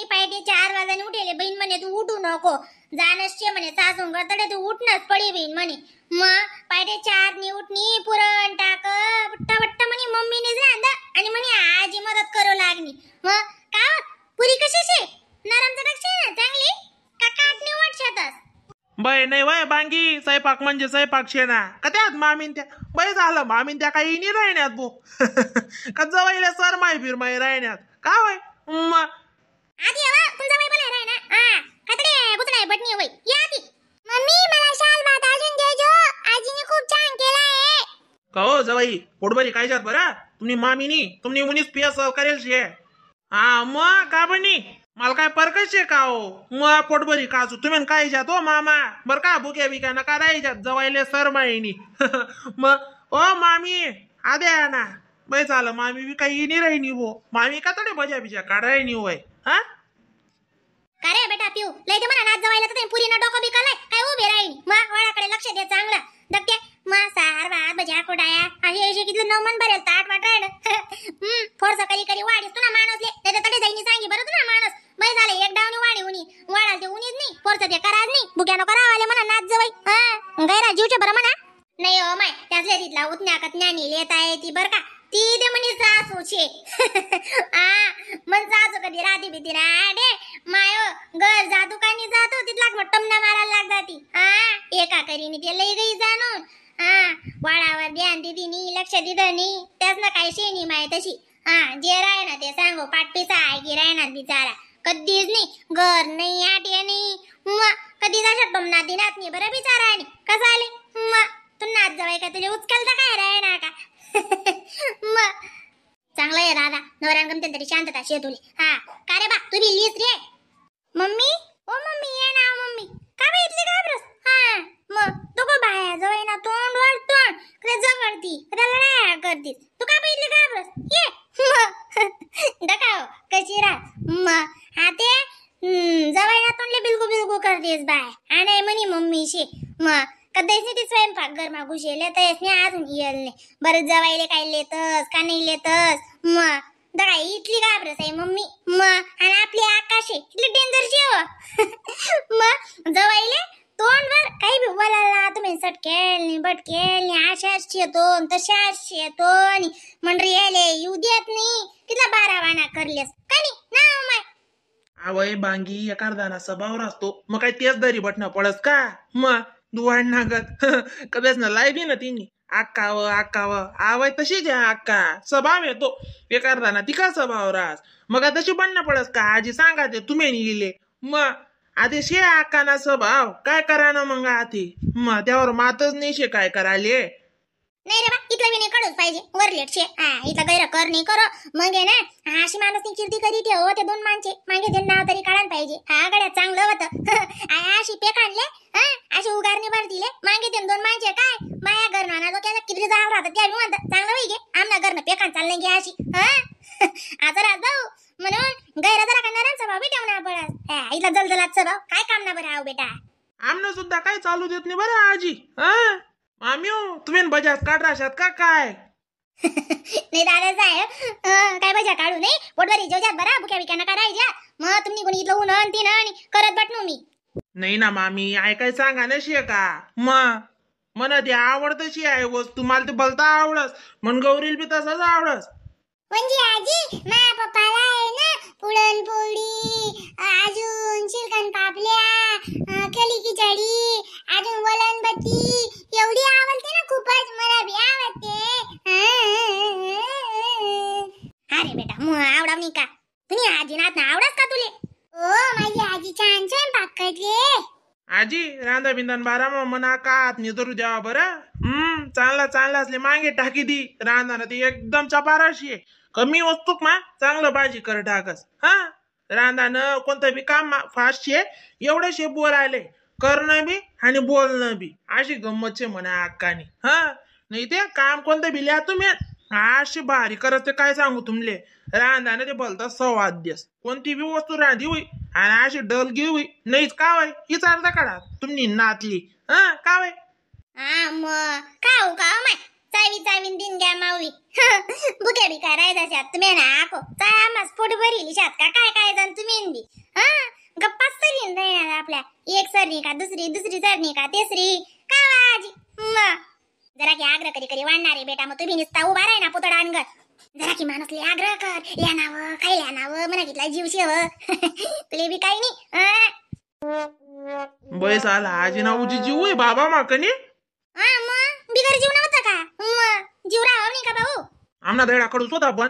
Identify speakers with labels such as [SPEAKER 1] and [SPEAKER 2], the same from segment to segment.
[SPEAKER 1] मी पाहिजे 4 वाजाने उठेले बहीण म्हणे तू उठू नको जाणच शे म्हणे सासून तडे तू उठणच पडी बहीण म्हणे. मग पाहिजे 4 नी उठणी पुरण टाक बट्टा बट्टा म्हणे मम्मीने रांधा आणि म्हणे आजी मदत करू लागली. मग का पुरी कशी शे नरम चटक शे ना चांगली का काटणी वाट शेतस
[SPEAKER 2] बाय नाही वय बांगी स्वयंपाक म्हणजे स्वयंपाक शे ना का त्यात मामीन त्या बाय झालं मामीन त्या काही नाही राहण्यात बो का जवाईला सर my फिर माय राहण्यात का वय
[SPEAKER 1] आधी हवा तुमचा बाई बोलाय राय ना हा कातडे गुचनाय बटणी वय या आधी. मम्मी मला शाल भात अजून देजो आजीने खूप छान केला आहे.
[SPEAKER 2] का हो जवाई पोटभरी काय जात बरं तुम्ही मामीनी तुम्ही उनीच पियास करेल शे. हा मग का बनी मला काय परकच शे का हो मग पोटभरी काजू तुम्ही काय जात हो मामा बर का भुक्या बिक्या नका राहायच्यात जवायले सर माईनी. मग ओ मामी आद्या ना बाई झालं मामी बी काही नाही राहिनी भो मामी का तडे बजा बिजा काढाय वय. हा
[SPEAKER 1] का रे बेटा पिऊ लय ते म्हणा नाच जवायला तर पुरी ना डोकं बिकलाय काय उभे राहील मग वाळाकडे लक्ष दे चांगलं धक्के मग सार भात भज्या कुडाया आणि असे किती नऊ मन भरेल ताट वाट राहिलं. फोरसा करी करी वाढीस तू ना माणूस ले नाही तर तडे जाईनी सांगी बरं तू ना माणूस बाई झालं एक डावनी वाढी उनी वाढाल ते उनीच नाही फोरसा ते कराज नाही बुक्यानो करावाले म्हणा नाच जवाई. हा गैरा जीवचे बरं म्हणा नाही हो माय त्यातल्या तिथला उतन्या कतन्यानी लेता आहे ती बरं का ती ते म्हणे सासू छे. आ मन सासू कधी राहती भीती ना डे माय घर जातो का नाही जातो तिथला मग टमना मारायला लाग जाती. हा एका करीने ते लई गई जाणून. हा वाळावर ध्यान दिदी नी लक्ष दिलं नी त्याच ना काही शेनी माय तशी. हा जे राय ना ते सांगो पाठपीसा आहे की राय ना बिचारा कधीच नाही घर नाही आटे नाही मग कधीच अशा टमना दिनात नाही बरं बिचारा आणि कसं आले मग तू नाच जवाय का तुझे उचकलता काय राय ना का. मग चांगलं आहे दादा नवऱ्यान गमते तरी शांतता शेतुली. हा का रे बा तू बी लिहिस रे. मम्मी ओ मम्मी ये ना मम्मी का बा इथली घाबरस. हा मग तो को बाया जवळ ना तोंड वर तोंड कधी झगडती कधी लढाया करतीस तू का बा इथली घाबरस ये. मग दकाव कशी राह मग हा ते जवळ ना तोंडले बिलगू बिलगू करतेस बाय आणि म्हणी मम्मीशी मग कधीच नाही ती स्वयंपाक घरमा घुसेल लेतच नाही अजून येल नाही बरं जवायले काय लेतस का नाही लेतस मग दगा इथली घाबरस आहे मम्मी मग आणि आपली आकाश आहे इथली डेंजर शेव. मग जवायले तोंडवर काही बी बोलायला तुम्ही सटकेल नाही बटकेल नाही अशाच शेतो तशाच शेतो आणि म्हणरे याले येऊ देत नाही तिथला बारावाना करलेस का नाही ना माय.
[SPEAKER 2] आवय बांगी एखादा स्वभाव असतो मग काय तेच दरी बटणं पडस का मग दुवाड नागत कधीच ना लायबी ना तिने आक्काव आक्काव आवय तशीच आहे आक्का स्वभाव येतो एखादा ना तिका स्वभाव रास मग तशी बनणं पडस का आजी सांगा ते तुम्ही लिहिले मग आधी शे आक्का ना स्वभाव काय करा ना मग आधी मग त्यावर मातच नाही शे काय करायले.
[SPEAKER 1] नाही रे बा इथलं बी नाही कडूच पाहिजे वरलेट शे. हा इथं गैर कर नाही करो मग आहे ना अशी माणूस चिरती करी ठेव ते दोन माणसे मागे ते नाव तरी काढायला पाहिजे. हा गड्या चांगलं होतं. अशी पेक आणले हा अशी उगारणी भर दिले मागे ते दोन माणसे काय माया घरना डोक्याला किती जाव राहतात त्या बी म्हणतात चांगलं होई गे आमना घरनं पेकान चाललं गे अशी. हा आता राहत भाऊ म्हणून गैरा जरा का नरम स्वभाव बी ठेवणार पडस. हा इथला जलजलात स्वभाव काय काम ना बरं आहो बेटा.
[SPEAKER 2] आमनं सुद्धा काय चालू देत नाही बरं आजी. हा मामी हो तुम्ही बजाज काढ राहशात का काय.
[SPEAKER 1] नाही दादा साहेब काय बजा काढू नाही पोटभरी जेवजात बरा बुक्या बिक्या नका राहायच्या मग तुम्ही कोणी इथलं ऊन तीन आणि करत बटनू मी.
[SPEAKER 2] नाही ना मामी ऐकाय सांगा ना शे का मग मला ते आवडतशी आहे वस्तू मला ते भलता आवडस मन गौरील बी तसंच आवडस.
[SPEAKER 1] म्हणजे आजी माझ्या पप्पाला आहे ना पुरणपोळी अजून शिरकण पापल्या कली खिचडी अजून वलनबत्ती एवढी आवडते ना खूपच मला बी आवडते. अरे बेटा मग आवडाव नाही का तुम्ही आजी नात ना आवडस का तुले. ओ माझी आजी छान स्वयंपाक करते.
[SPEAKER 2] आजी रांदा बिंदान बारा मग मना का हात निधरू द्यावा बरं. चांगला चांगला असले मागे टाकी दी रांदा ना ती एकदम चपाराशी आहे कमी वस्तूक मा चांगलं भाजी कर टाकस. हा रांदानं कोणतं बी काम फास्ट शे एवढं शे बोर आले करणं बी आणि बोलणं बी अशी गंमत शे म्हणा अक्कानी. हा नाही ते काम कोणतं बी लिहा तुम्ही अशी भारी करत ते काय सांगू तुमले रांदाने ते बोलतात सवाद्यस कोणती बी वस्तू रांधी होई आणि अशी डलगी होई नाहीच का होय हीच अर्धा काढा तुम्ही नातली. हा का होय
[SPEAKER 1] हा मग का हो का माय चावी चावीन दिन घ्या मावी. बुक्या बी काय राहायचा शात तुम्ही ना आको चाय आमास पोट भरील शात का काय काय जण तुम्ही बी. हा गप्पाच तरी राहणार आपल्या. एक सरणी का दुसरी, दुसरी सरणी का तिसरी का आजी. मग जरा की आग्रह करी करी वाढणार आहे बेटा. मग तुम्ही निसता उभा राही ना पुतळा अनगत. जरा की माणूस लय आग्रह कर या नाव खायला नाव म्हणा घेतला जीव शेव. तुले बी काही नाही.
[SPEAKER 2] बैस आला आजी ना उजी जीव आहे बाबा माकनी.
[SPEAKER 1] हा मग बिगर जीव नव्हता का? मग जीव राहाव नाही का भाऊ?
[SPEAKER 2] आमना दयडा कडूच होता पण.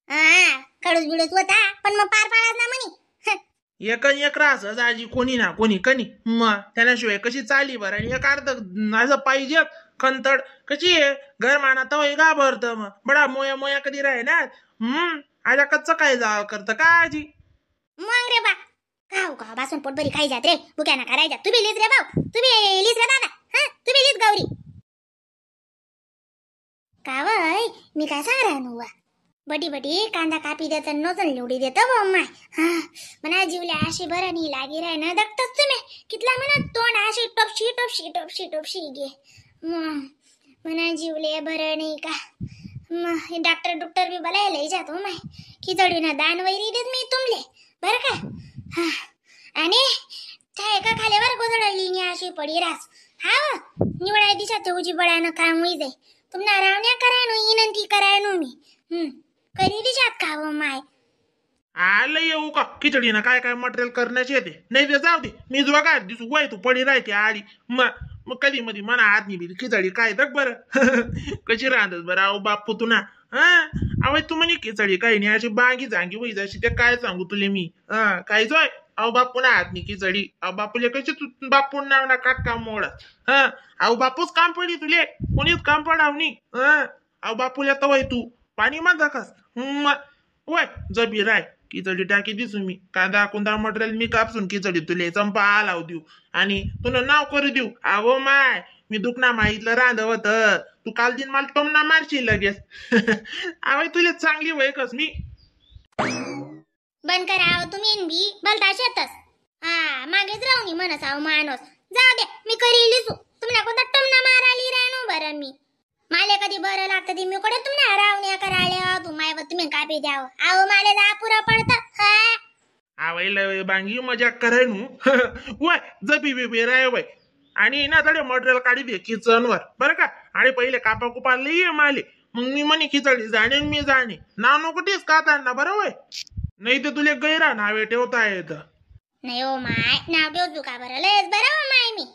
[SPEAKER 1] हा कडूस बिडूस होता पण मग पार पाडाच ना म्हणी.
[SPEAKER 2] एक एक राहस आजी कोणी ना कोणी कनी मग त्याच्याशिवाय कशी चाली बरं. आणि एक अर्ध असं पाहिजे खंतड कशी आहे घर माना तर घाबरत मग बडा मोया मोया कधी राहे ना. आजा कच्च काय जाव करत का आजी?
[SPEAKER 1] मग रे बा खाऊ का बासून पोटभरी खाई जात रे. बुक्या ना करायच्या. तुम्ही लिस रे भाऊ, तुम्ही लिस रे दादा. हा तुम्ही लिस गौरी. का वय मी काय सांग राहू वा बटी बटी कांदा कापी देत नोचन निवडी देत व माय. हा म्हणा जीवल्या अशी बरं नाही लागी राय ना दगतच तुम्ही कितला म्हणा तोंड अशी टोपशी टोपशी टोपशी टोपशी गे. म्हणा जीवले बरं नाही का. मग डॉक्टर डॉक्टर बी बोलायला जातो माय. खिचडी ना दान वैरी देत मी तुमले बरं का. हा आणि त्या एका खाल्यावर गोदडली नी अशी पडी रास. हा निवडाय दिशा ते उजी बळानं काम होई जाई. तुम्हाला रावण्या करायनो विनंती करायनो मी. कधी दिशात का हो माय?
[SPEAKER 2] आलं येऊ का खिचडी ना काय काय मटेरियल करण्याची येते. नाही ते जाऊ दे मी तुला काय दिसू वय तू पडी राहते आडी. मग मग कधी मधी म्हणा हात नाही बिल खिचडी काय दग बरं. कशी राहतात बरं अहो बापू तू ना. हा अवय तू म्हणे खिचडी काही नाही अशी बांगी जांगी होई जाशी ते काय सांगू तुले मी. हा काय जोय अहो बापू ना हात नाही खिचडी. अहो बापूले कशी तू बापू नाव ना काट काम मोडत. हा अहो बापूच काम पडी तुले कोणीच काम पडाव नाही. हा अहो बापूला तवय तू पाणी मा दाखस. वय जबी राय खिचडी टाकी दिसू मी कांदा कुंदा मटेरियल मी कापसून खिचडी तुले चंपा लावू देऊ आणि तुला नाव करू देऊ. अहो माय मी दुखना माहितलं रांधवत तू काल दिन मला टोमना मारशील लगेच. अहो तुला चांगली वय कस मी.
[SPEAKER 1] बंद करा अहो तुम्ही बी बलता शेतस. हा मागेच राहूनी म्हणस अहो माणूस. जाऊ दे मी करी लिसू तुम्हाला कोणता टोमना माराली राहणू बरं मी. माले कधी बरं लागतं ती मी कडे तुम्हाला रावण्या करायला तू माय तुम्ही कापी द्याव. अहो माले जा पुरं पडतं. हा
[SPEAKER 2] आवय बांगी मजाक कराय नू. वय जबी बिबी राय वय. आणि ना थोडे मटेरियल काढी दे किचनवर बरं का. आणि पहिले कापा कुपा लई ये माले मग मी म्हणे खिचडी जाणे मी जाणे नाव नको तेच काताना बरं वय. नाही ते तुले गैरा नावे ठेवता येत
[SPEAKER 1] नाही हो माय नाव ठेवतो का बरं लयच बरं हो माय मी.